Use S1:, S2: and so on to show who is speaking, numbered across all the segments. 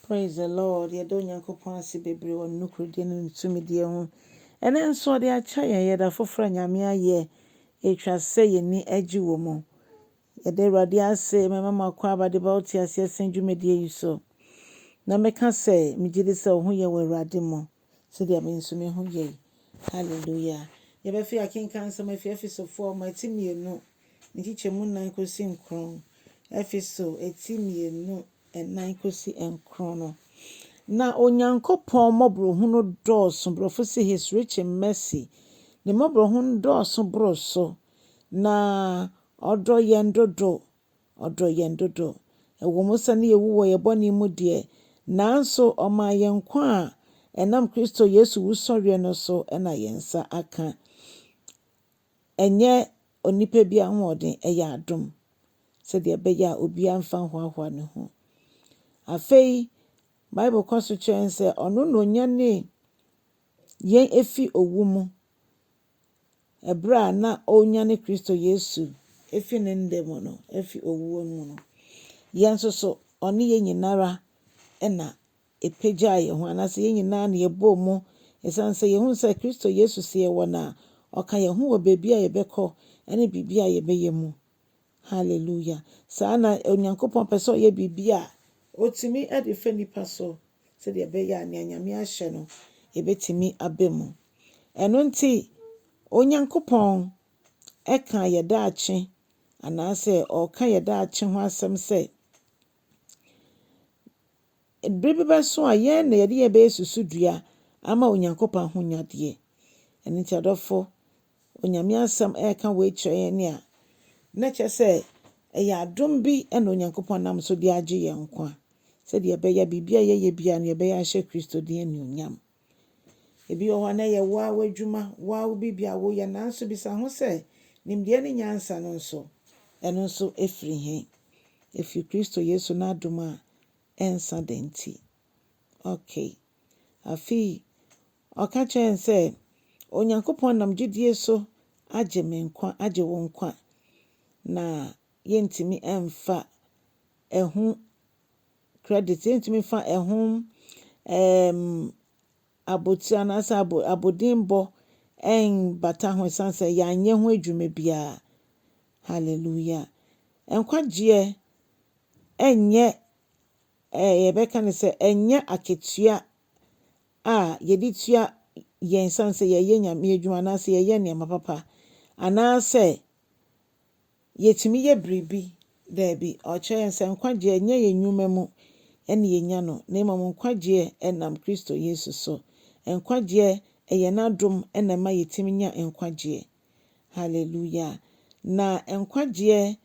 S1: Praise the Lord. Yɛda Onyankopɔn ase bebree wɔ ne nokorɛdie ne ne tumidie ho. Ɛnɛ nso ɔde akyɛ yɛn yɛda foforɔ a Nyame ayɛ. Ɛtwa sɛ yɛni agye wɔ mu. Yɛda Awurade ase mɛma mo akɔ aba de ba wote aseɛ sen dwumadie yi so. Na mɛka sɛ megye di sɛ wo ho yɛ wɔ Awurade mu sɛdeɛ me nso me ho yɛ yi. Hallelujah. Yɛbɛfi akenkan nsɛm afi Efesofoɔ ma ti mmienu ne nkyekyɛmu 4 kɔsi 9. Efeso eti 2, 4 kɔsi 9 no. Na Onyankopɔn mmɔborɔhunu dɔɔso, borɔfo sɛ his rich in mercy. Ne mmɔborɔhunu dɔɔso boro so. Na ɔdɔ yɛn dodo. Ɔdɔ yɛn dodo. Ɛwɔ mu sɛ ne yɛwu wɔ yɛn bɔne mu deɛ, nanso ɔmaa yɛn nkwa a ɛnam Kristo Yesu wusɔreɛ no so ɛna yɛn nsa aka. Ɛnyɛ onipa bi ahoɔden, ɛyɛ adom. Sɛdeɛ ɛbɛyɛ a obiara mfa nhoahoa ne ho. Afei, Bible kɔ so kyerɛ yɛn sɛ ɔno na onyane yɛn efi owu mu. Ɛberɛ a na ɔrenyane Kristo Yesu efi ne nda mu no, efi owuo mu no. Yɛn nso so, ɔne yɛn nyinara ɛna epagyaa yɛn ho anaasɛ yɛn nyinaa na yɛbɔɔ mu ɛsiane sɛ yɛhu sɛ Kristo Yesu si yɛwɔ no a, ɔka yɛn ho wɔ baabi a yɛbɛkɔ ɛne biribi a yɛbɛyɛ mu. Hallelujah. Saa na Onyankopɔn pɛ sɛ ɔyɛ biribi a otumi de fa nipa so sɛdeɛ ɛbɛyɛ a nea Nyame ahyɛ no ebɛtumi aba mu. Ɛno nti, Onyankopɔn ɛka yɛ daakye anaasɛ ɔka yɛ daakye ho asɛm sɛ bere bi bɛso a yɛn na yɛde yɛn bɛyɛ susudua ama Onyankopɔn ahonyadeɛ. Ɛno nti adɔfo, Onyame asɛm ɛreka wei kyerɛ yɛn a, na kyerɛ sɛ ɛyɛ adom bi ɛna Onyankopɔn nam so de agye yɛn nkwa. Sɛdeɛ ɛbɛyɛ biribi a yɛyɛ biara no yɛbɛyɛ ahyɛ Kristo din anuonyam. Ebi wɔ hɔ a na ɛyɛ wo ara w'adwuma, wo ara wo biribi a woyɛ nanso bisa ho sɛ nimdeɛ ne nyansa no nso, ɛno nso efiri he? Efiri Kristo Yesu n'adom a ɛnsa da nti. Okay. Afei, ɔka kyerɛ yɛn sɛ Onyankopɔn nam gyidie so agye me nkwa, agye wo nkwa. Na yɛntumi ɛmfa ɛho credit, yɛntumi mfa ɛho abotire anaasɛ abodinbɔ ɛmbata ho ɛsiane sɛ yɛanyɛ ho adwuma biara. Hallelujah. Nkwagyeɛ ɛnyɛ yɛbɛka no sɛ ɛnyɛ akatua a yɛde tua yɛn siane sɛ yɛyɛ Nyame adwuma anaasɛ yɛyɛ nneɛma papa anaasɛ yɛtumi yɛ biribi. Daabi, ɔkyerɛ yɛn sɛ nkwagyeɛ ɛnyɛ yɛn nnwuma mu ɛna yɛnya no, na mmom nkwagyeɛ ɛnam Kristo Yesu so. Nkwagyeɛ ɛyɛ n'adom ɛna ɛma yɛtumi nya nkwagyeɛ. Hallelujah. Na nkwagyeɛ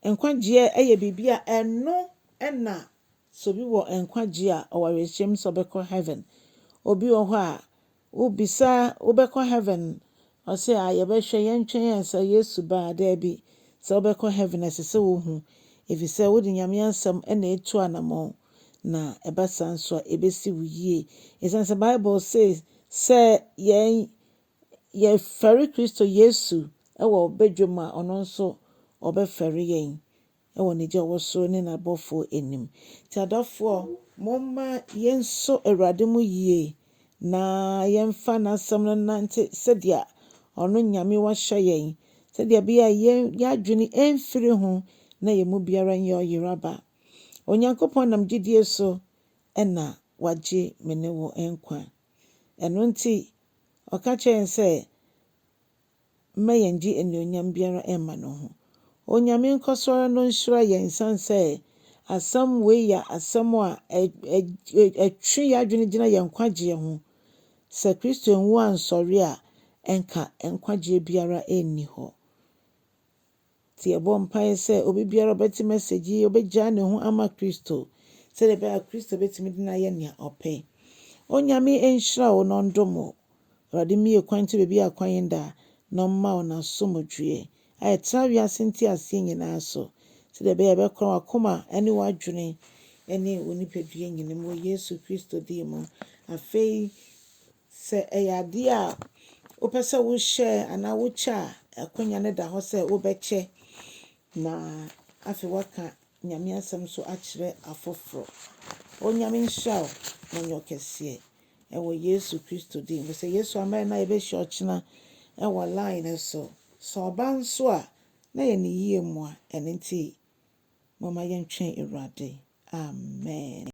S1: ɛyɛ biribi a ɛno ɛna sɛ obi wɔ nkwagyeɛ a ɔwɔ awerɛhyɛm sɛ ɔbɛkɔ heaven. Obi wɔ hɔ a wobisa wobɛkɔ heaven, ɔsɛ a yɛbɛhwɛ yɛntwɛn yɛn sɛ Yesu ba a daabi. Sɛ wobɛkɔ heaven ɛsɛ sɛ wohu ɛfiri sɛ wode Nyame asɛm ɛna etu anammɔn na ɛba saa nso a ebesi wo yie. Ɛsiane sɛ Bible says sɛ yɛn yɛfɛre Kristo Yesu ɛwɔ badwam a ɔno nso ɔbɛfɛre yɛn ɛwɔ n'agya a ɔwɔ soro ne n'abɔfoɔ anim. Nti adɔfoɔ, momma yɛnso Awurade mu yie na yɛmfa n'asɛm no nante sɛdeɛ ɔno Nyame wahyɛ yɛn, sɛdeɛ ɛbɛyɛ a yɛn yɛadwene ɛmfiri ho na yɛn mu biara nyɛ ɔyeraba. Onyankopɔn nam gyidie so ɛna wagye me ne wo nkwa. Ɛno nti, ɔka kyerɛ yɛn sɛ mma yɛngye anuonyam biara ɛmma no ho. Onyame nkɔ so ara no nhyira yɛn nsiane sɛ asɛm wei yɛ asɛm a ɛtwe yɛn adwene gyina yɛn nkwagyeɛ ho. Sɛ Kristo anwu ansɔre a, ɛnka nkwagyeɛ biara ɛnni hɔ. Nti yɛbɔ mpaeɛ sɛ obi biara a ɔbɛte message yi, ɔbɛgyaa ne ho ama Kristo sɛdeɛ ɛbɛyɛ a Kristo bɛtumi de no ayɛ nea ɔpɛ. Onyame nhyira wo na ɔndom wo. Awurade mmue kwan to baabi a kwan nda na ɔmma wo n'asomdwoeɛ a ɛtena wiase nteaseɛ nyinaa so sɛdeɛ ɛbɛyɛ a ɛbɛkora w'akoma ne w'adwene ne wo nipadua nyinaa mu wɔ Yesu Kristo din mu. Afei, sɛ ɛyɛ adeɛ a wopɛ sɛ wohyɛ anaa wokyɛ a, akonnwa no da hɔ sɛ wobɛkyɛ na afei woaka. Nyame asɛm nso akyerɛ afoforɔ. Onyame nhyira wo na ɔnyɛ wo kɛseɛ ɛwɔ Yesu Kristo din mu. Sɛ Yesu amma na yɛbɛhyia ɔkyena ɛwɔ line no so. Sɛ ɔba nso a, na yɛ ne yie mu a, ɛno nti momma yɛntwɛn Awurade. Amen.